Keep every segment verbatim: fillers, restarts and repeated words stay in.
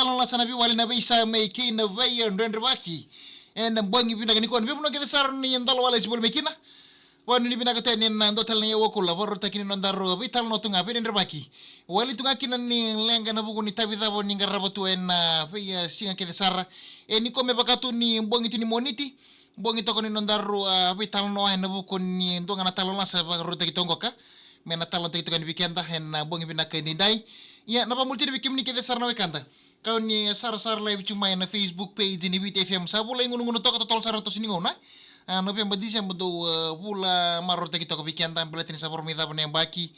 Lasa na veiwali, na veisame kei na veidredrevaki ena bogi vinaka nikua. Ni veivanua kece sara ni dola wale si voli mai kina. Vanuinui vinaka tu yani ena dua tale na iyau vakula vakarautaki ni nodaru veitalanoa tu ga, veidredrevaki. Wali tu ga kina ni leqa ena vuku ni itavi cava ni qarava tu ena veisiga kece sara. E nikua me vaka tu ni bogi tu ni Moniti, bogi toka ni nodaru, a, veitalanoa ena vuku ni dua ga na talo lasa vakarautaki toka qoka me na talanoataki toka yani vei keda ena bogi vinaka edaidai. Ia, na vakabibi tu yani vei kemuni kece sara na wekada, kau ni sarasara live tu mai ena Facebook page ni Viti F M. Sa vula igunugunu toka, totolo sara na toso ni gauna, a, Noveba, Diseba, dou, a, vula marautaki toka vei keda, baleta ni sa vara mai cava na yabaki,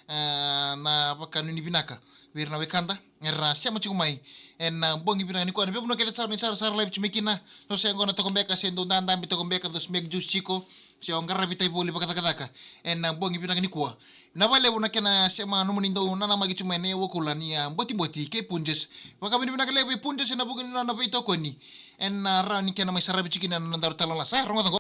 a, na vakanuinui vinaka vei ira na wekada era sema tiko mai ena bogi vinaka nikua. Na veivanua kece sara ni sarasara live tu mai kina, so se yaqona toka beka, se dou dadabe toka beka, dou smack juice tiko, se o qaravi tai voli vakacakacaka ena bogi vinaka nikua. Vinaka vakalevu na kena sema, nomuni dau nanamaki tu mai na iyau vakula ni, a, Botiboti kei Punjas. Vakavinavinaka levu vei Punjas ena vuku ni nona veitokoni ena, a, rawa ni kena mai saravi tiko kina na nodaru talo lasa. Rogoca qo.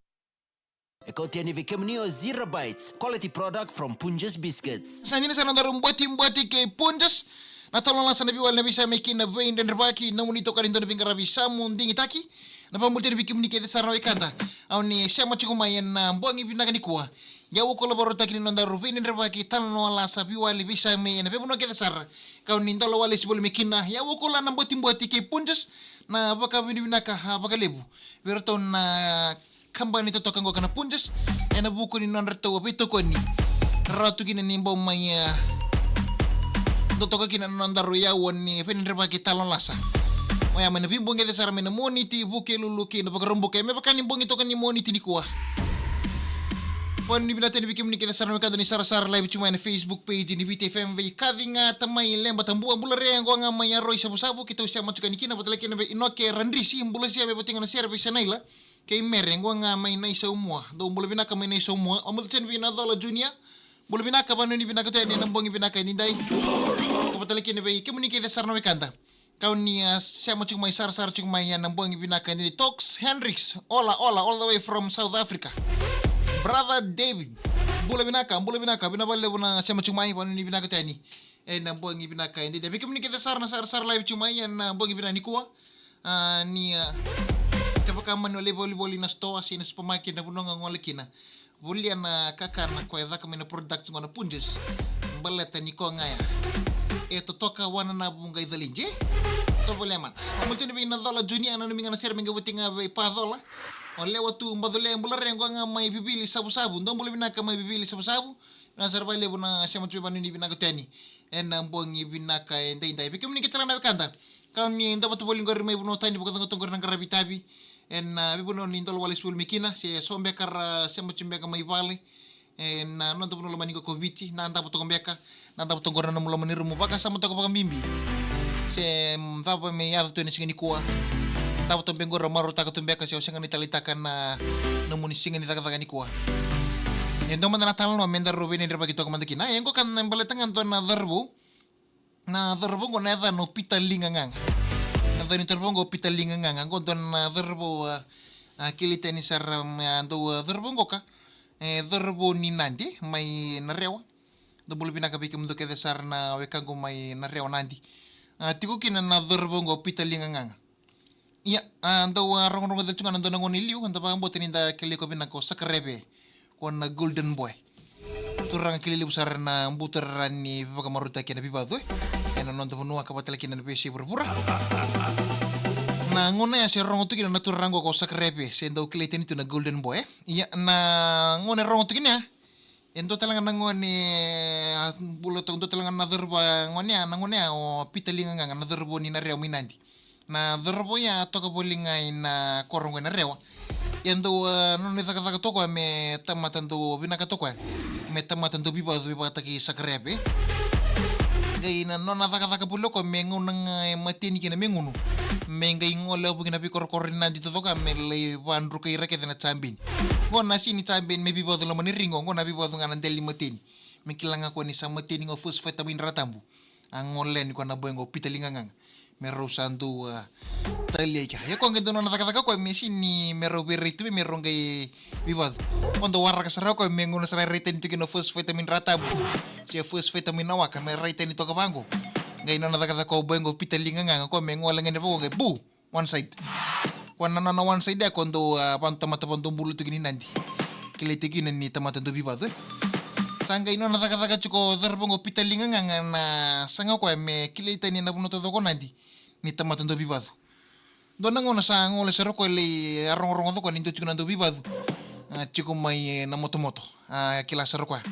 E kauti yani vei kemuni o Zero Bites, quality product from Punjas Biscuits. Sa dina sara na nodaru Botiboti kei Punjas. Na talo lasa, na veiwali, na veisame kei na veidredrevaki, nomuni itokani, dua na veiqaravi sa mo digitaki. Na vakabibi tu yani vei kemuni kece sara na wekada, au ni sema tiko mai ena bogi vinaka nikua. Iyau vakula vakarautaki ni nodaru veidredrevaki, talanoa lasa, veiwali, veisame ena veivanua kece sara, kau ni dola wale si voli mai kina. Iyau vakula na Botiboti kei Punjas. Na vakavinavinaka, a, vakalevu vei iratou na kabani totoka qoka na Punjas ena vuku ni nodratou veitokoni. Rawa tu kina ni bau mai, a, dau toka kina na nodaru iyau ni veidredrevaki, talo lasa. Oya mai na veibogi kece sara, mai na Moniti, Vukelulu kei na Vakaraubuka. Me vaka ni bogi toka ni Moniti nikua. Vanuinui vinaka tu yani vei kemuni kece sara na wekada ni sarasara live tu mai na Facebook page ni Viti F M. Veikaci ga tamai Leba Tabua, bula re, qo ga mai Aroi Savusavu, keitou sema tiko yani kina, vata tale kina vei Inoke Radrisi, bula sia, me vata ga na sere vei Sanaila kei Mere, qo ga mai Naisaumua. Dou bula vinaka mai Naisaumua. Au mudu tu yani vei Nacola Junior. Bula vinaka, vanuinui vinaka tu yani ena bogi vinaka edaidai. Ka vata tale kina vei kemuni kece sara na wekada, kau ni, a, sema tiko mai, sarasara tiko mai ena bogi vinaka edaidai. Tox Hendricks, ola, ola, all the way from South Africa. Brother David, bula vinaka, bula vinaka, vinaka vakalevu na sema tiko mai, vanuinui vinaka tu yani ena bogi vinaka edaidai. Vei kemuni kece sara na sarasara live tiko mai ena bogi vinaka nikua. A, ni, a, kevaka mani o lai volivoli na sitoa se na supermarket, na vanua ga o gole kina, volia na kakana ka e caka mai na products qo na Punjas. Baleta ni koya ga ya e totoka, wananavu qai calidi. Tovolea mada. Au mudu tu yani vei Nacola Junior, nanumi ga na sere me qai vata ga vei Pacola. O Lewa tu Bacolea, bula re, qo ga mai Vivili Savusavu. Dou bula vinaka mai Vivili Savusavu. Vinaka sara vakalevu na sema tu, vanuinui vinaka tu yani ena bogi vinaka edaidai. Vei kemuni kece tale na wekada, kau ni dau vata voli qori mai vanua tani, vakacaca toka qori na qaravi itavi ena, a, veivanua ni dola wale si voli mai kina, se so beka ra sema tu beka mai vale ena, a, noda vanua lomani qo ko Viti, na davo toka beka, na davo toka qori na nomu loma ni rumu, vakasama toka vakabibi se, mm, cava me yaco tu ena siga nikua. Davo toka beka qori, marautaka tu beka se o sega ni taleitaka na nomuni siga ni cakacaka nikua. E dua mada na talanoa me daru veidredrevaki toka mada kina. E qo ka na baleta ga dua na cauravou. Na cauravou qo na yacana o Pita Ligagaga. Na yacana ni cauravou qo o Pita Ligagaga. Qo dua na cauravou, a, a, kilai tani sara, a, dau, a, cauravou qoka, e, cauravou ni Nadi mai Narewa. Dou bula vinaka vei kemudou kece sara na wekaqu mai Narewa, Nadi. A, tiko kina na cauravou qo o Pita Ligagaga. Ia, a, dau, a, rogorogo tu ga na dua na gone i liu, da vakabauta ni da kilai koya vinaka ko Sakareve, ko na Golden Boy. Turaga kilai levu sara ena buturara ni veivakamarautaki ena veivacu, e, ena noda vanua ka vata tale kina na veiyasai vuravura. Na gauna ya se rogo tu kina na turaga qo ko Sakareve, se dau kilai tani tu na Golden Boy, e. Ia, na gauna e rogo tu kina ya, e dua tale ga na gone, a, bula toka, dua tale ga na cauravou gone ya, na gone ya o Pita Ligagaga, na cauravou ni Narewa mai Nadi. Na cauravou ya a toka voli ga ina koro qo i Narewa. E dau, a, nona icakacaka toka o koya me tamata dau vinaka toka o koya me tamata dau veivacu vei vakataki Sakareve. Qai na nona cakacaka voli o koya me gauna ga e mateni kina me gunu, me qai gole wavoki na veikorokoro ni Nadi taucoko ya me lai vadrukai ira kece na jabeni. Qo na sini jabeni me veivacu loma ni ri qo, qo na veivacu ga na dela ni mateni. Me kila ga o koya ni sa mateni qo, first fighter mai Ratabu. A gole yani o koya na boy qo o Pita Ligagaga me rau sa dau, a, tali eke. Ia o koya qai dau nona cakacaka o koya me sini me rau veiraitaki tu, me rau qai veivacu. O dau waraka sara o koya me gauna sara e rai tani tu kina o first fighter mai Ratabu se first fighter mai Nawaka, me rai tani toka vaqo. Qai nona cakacaka o boy qo Pita Ligagaga, koya me gole ga ni vaqo qai bu, one side. Koya na nona one side ya koya dau, a, vakatamata vakadobula tiko ni Nadi. Kilai tiko kina ni tamata dau veivacu, e. Sa qai nona cakacaka tiko o cauravou qo Pita Ligagaga na saga koya me kilai tani na vanua taucoko o Nadi ni tamata dau veivacu. Dua na gauna sa gole sara o koya lai, a, rogorogo o koya ni dua tiko na dau veivacu. A, tiko mai, e, na motomoto. A, kila sara o koya.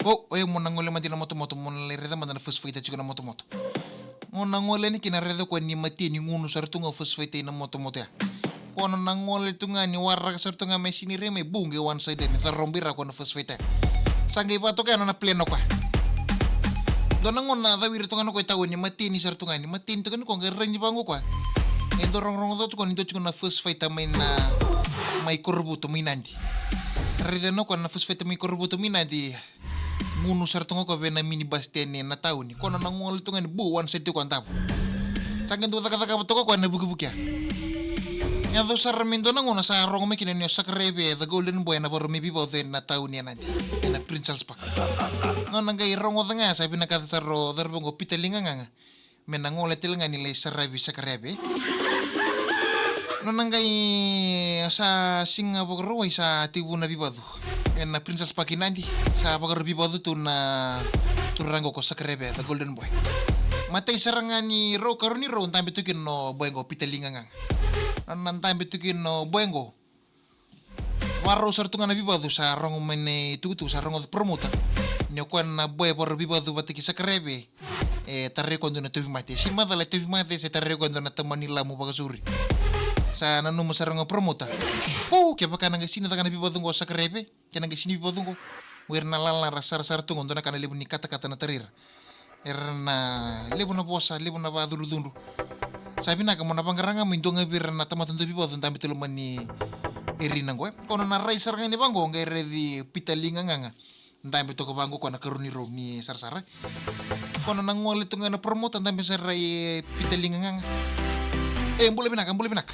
O, o yau mo na gole mada i na motomoto, mo na lai raica mada na first fighter tiko na motomoto. Mo na gole yani kina raica o koya ni matai ni gunu sara tu ga o first fighter i na motomoto ya. Koya na gole tu ga ni waraka sara tu ga me sini rai mai, bu, qai one side yani, carobi ra o koya na first fighter. Sa qai vatoka ya na nona plan o koya. Dua na gauna cawi ira tu ga o koya i tauni, matai ni sara tu ga ni, matai ni tu ga ni koya, qai rai ni vaqo o koya. E dau rogorogo tu o koya ni dua tiko na first fighter mai na, mai Korovuto mai Nadi. Raica o koya na first fighter mai Korovuto mai Nadi. Gunu sara tu ga o koya vei na minibus stand e na tauni. Koya na gole tu ga ni bu, one side tu o koya, davo. Sa qai dau cakacakava toka o koya na vukivuki ya. Yaco sara me dua na gauna sa rogo mai kina ni o Sakareve, the golden boy, na vakarau mai veivacu e na tauni e Nadi, e na Prince Charles Park. Nona qai rogoca ga ya sa vinakata sara o cauravou qo Pita Ligagaga me na gole tale ga ni lai saravi Sakareve. Nona qai sa siga Vakarauwai sa tekivu na veivacu e na Prince Charles Park i Nadi. Sa vakarau veivacu tu na turaga qo ko Sakareve, the golden boy. Matai sara ga ni rau, karua ni rau, dabe tu kina o boy qo Pita Ligagaga. Nona dabe tu kina o boy qo, vakarau sara tu ga na veivacu, sa rogo mai na itukutuku, sa rogoca o promoter ni o koya na boy vakarau veivacu vata kei Sakareve. E tarai koya e dua na tauvimate. Sini macala e tauvimate se tarai koya e dua na tamani lamu vakasauri. Sa nanuma sara ga o promoter, pou, kevaka na qai sini caka na veivacu qo o Sakareve, kei na qai sini veivacu qo, o ira na lala ra sarasara tu qo, dua na ka na levu ni katakata na tarai ira. Era na levu na vosa, levu na vakacudrucudru. Sa vinaka mo na vaqara ga mai dua ga vei ira na tamata dau veivacu dabe tu loma ni arena qo, e. Koya nona rai sara ga ni vaqo, qai raici Pita Ligagaga. Dabe toka vaqo koya na karua ni rau ni sarasara. Koya nona gole tu ga na promoter, dabe sara i Pita Ligagaga. E, bula vinaka, bula vinaka.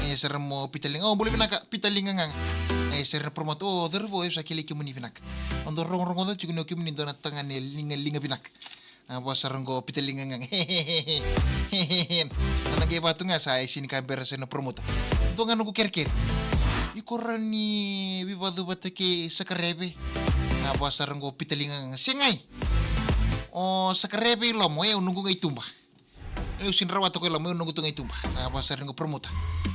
E, sara mai o Pita Liga, o, bula vinaka, Pita Ligagaga. E, sara na promoter, o cauravou, au sa kilai kemuni vinaka. Au dau rogorogoca tiko ni o kemuni dua na tagane ligaliga vinaka. A, vaka sara qo o Pita Ligagaga. Nona qai vaka tu ga sa e sini ka bera sara na promoter. Dua ga noqu kerekere. Iko rawa ni veivacu vata kei Sakareve? A, vaka sara qo o Pita Ligagaga. Segai. O Sakareve i loma, o yau noqu ga i tuba. Au sini rawata ko i loma, au noqu tu ga i tuba. Sa vaka sara qo o promoter.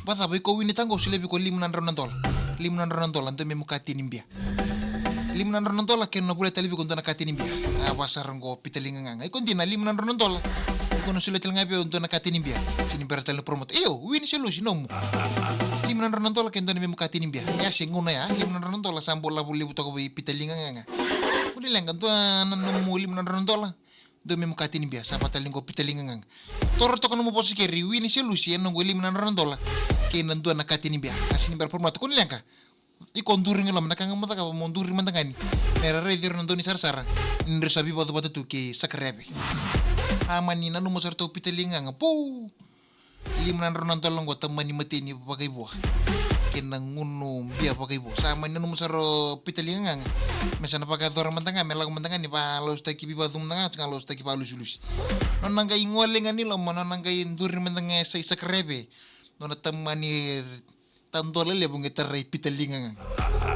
Vacava, iko winitaka qo, au solia vei iko lima na drau na dola. Lima na drau na dola, dua me muka tini bia. Lima na drau na dola, kena vule tale vei iko dua na ka tini bia. A, vaka sara qo o Pita Ligagaga. Iko dina, lima na drau na dola. Iko na solia tale ga vei au dua na ka tini bia. Sini bera tale na promoter. Io, wini se lusi, nomu. Lima na drau na dola, ke dua me muka tini bia. Ya se gauna ya, lima na drau na dola sa bau lavo levu toka vei Pita Ligagaga. Kua ni leqa, dua na nomu lima na drau na dola. Dua me muka tini bia, sa vaka tale qo o Pita Ligagaga. Toro toka nomu vosa keri, wini se lusi, e noqu lima na drau na dola kei na dua na ka tini bia. A, sini bera promoter, kua ni leqa. Iko duri ga i loma, na ka ga mo cakava mo duri mada ga ni. Me ra raici ira na dau ni sarasara ni drau sa veivacu vata tu kei Sakareve. A, mani nanuma sara tu o Pita Ligagaga, pou. Lima na drau na dola qo, tamani mateni vakaivua kei na gunu bia vakaivua. Sa mani nanuma sara o Pita Ligagaga me sa na vakayacora mada ga, me lako mada ga ni vakalasutaki veivacu mada ga, sa qai lasutaki vakalusilusi. Nona qai gole ga ni loma, nona qai duri mada ga e sa i Sakareve. Nona tamani tadola levu qai tarai Pita Ligagaga.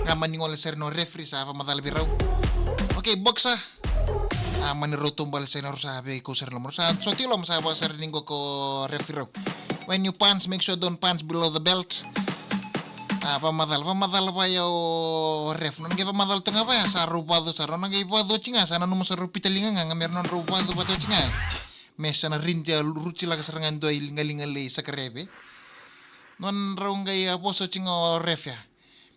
A, mani gole sara na referee, sa vakamacala vei rau. Okay, boxer. A, mani rau taubale sara, rau sa veikau sara i loma. Rau sa soti i loma, sa vaka sara ni qo ko referee rau. When you punch, make sure don't punch below the belt. A, vakamacala, vakamacala vaya o ref. Nona qai vakamacala toka ga vaya, sa rau vacu sara. Nona qai vacu oti ga, sa nanuma sara o Pita Ligagaga me ra nodrau vacu vata oti ga. Me sa na ridi, a, rutilaka sara ga e dua i ligaliga lei Sakareve. Nodrau qai, a, vosa oti ga o ref ya.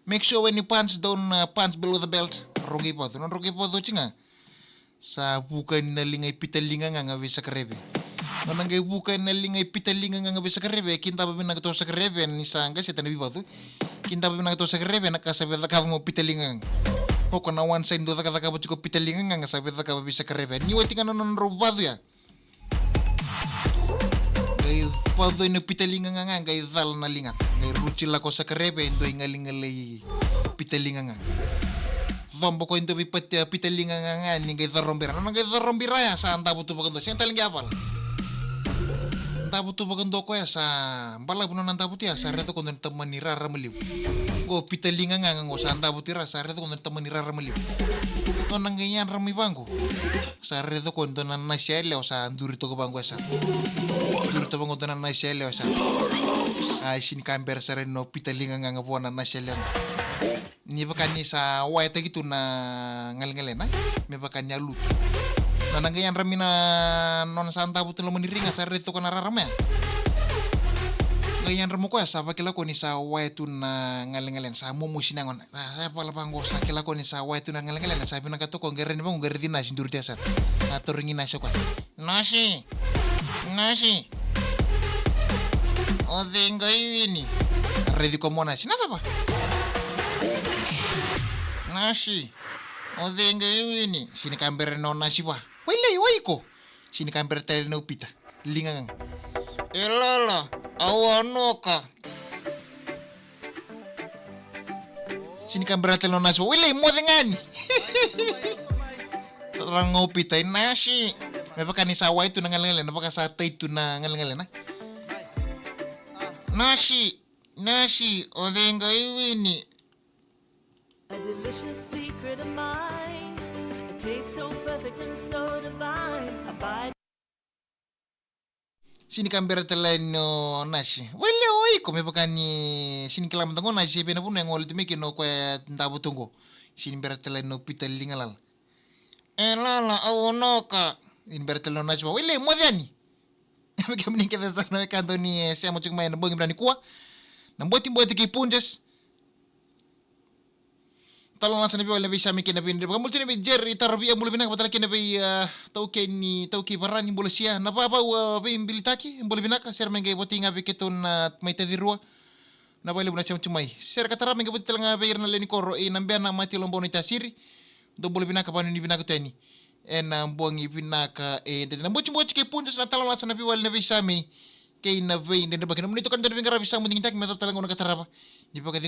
Make sure when you punch, don't, uh, punch below the belt. Rau qai vacu, nodrau qai vacu oti ga. Sa vuka yani na liga i Pita Ligagaga vei Sakareve. Nona qai vuka yani na liga i Pita Ligagaga vei Sakareve, kidava vinaka tu o Sakareve ni sa qaseta na veivacu. Kidava vinaka tu o Sakareve na ka sa via cakava mai o Pita Ligagaga. O koya na one side dau cakacakava tiko o Pita Ligagaga sa via cakava vei Sakareve. Ni oti ga na nodrau vacu ya. Qai vacu yani o Pita Ligagaga, qai cala na ligana. Qai ruti lako o Sakareve e dua i galiga lei Pita Ligagaga. Coba o koya e dua vei Pita, Pita Ligagaga ni qai carobi ra. Nona qai carobi ra ya sa davo tu vakadua. Sega tale ni qai yavala. Davutu vakadua koya sa balavu nona davutu ya, sa raica ko dua na tamani rarama levu. Qo Pita Ligagaga qo sa davutu i ra, sa raica ko dua na tamani rarama levu. Nona qai yadra mai vaqo, sa raica ko dua na nasi yalewa sa duri toka vaqo ya sa. Duri toka vaqo dua na nasi yalewa ya sa. A, sini ka bera sara ni o Pita Ligagaga vua na nasi yalewa. Ni vaka ni sa wayataki tu na galegalena, me vaka ni a lutu. Nona qai yadra mai na nona sa davutu loma ni riga, sa raica toka na rarama ya. Qai yadra mo koya sa vakila ko ni sa waya tu na galegalena, sa momosi na gona. Sa, sa vala vaqo, sa kila ko ni sa waya tu na galegalena, sa vinaka toka qai reni vaqo qai raici nasi duri tu ya sara. Na tarogi nasi o koya. Nasi. Nasi. O cei qai wini? Raici ko mo nasi. Na cava? Nasi. O cei qai wini? Sini ka bera ni o nasi va. Wailei, o iko. Sini ka bera tale ni o Pita Ligagaga. E lala, au a noka. Sini ka bera tale ni o nasi va. Wailei, moce ga ni. Raga o Pita, i nasi. Me vaka ni sa wai tu na galegalena, vaka sa tai tu na galegalena. Nasi, nasi, o cei qai wini? A delicious secret of mine, a taste so perfect and so divine. Abide. Sini ka bera tale ni o nasi. Wailei, o iko, me vaka ni sini kila mada qo nasi e vei na vanua e gole tu mai kina o koya davutu qo. Sini bera tale ni o Pita Ligalala. E lala, au a noka. Sini bera tale ni o nasi va. Wailei, moce yani. Kemuni kece sara na wekada ni, e, sema tiko mai ena bogi vinaka nikua. Na Botiboti kei Punjas. Talo nasa na veiwali na veisame kei na veidredre. Vakabula tiko na vei Jerry Tarovia, bula vinaka, vakatale kei na vei, ah, taukei ni, taukei Varani, bula sia. Na vavau, ah, veibilitaki, bula vinaka, sere mai qai votei ga vei keitou na mai taci rua. Na vailevu na sema tu mai. Sere ka tara mai qai votei tale ga vei ira na lewe ni koro, i Nabena, Mati, Lobona, i Tasiri. Dou bula vinaka, vanuinui vinaka tu yani. Ena bogi vinaka, e, na Botiboti kei Punjas, na talo nasa na veiwali na veisame. Kei na veidredre baki. Nomuni toka ni dau veiqaravi sa mo digitaki me yacova tale ga na ka tarava. Ni vaka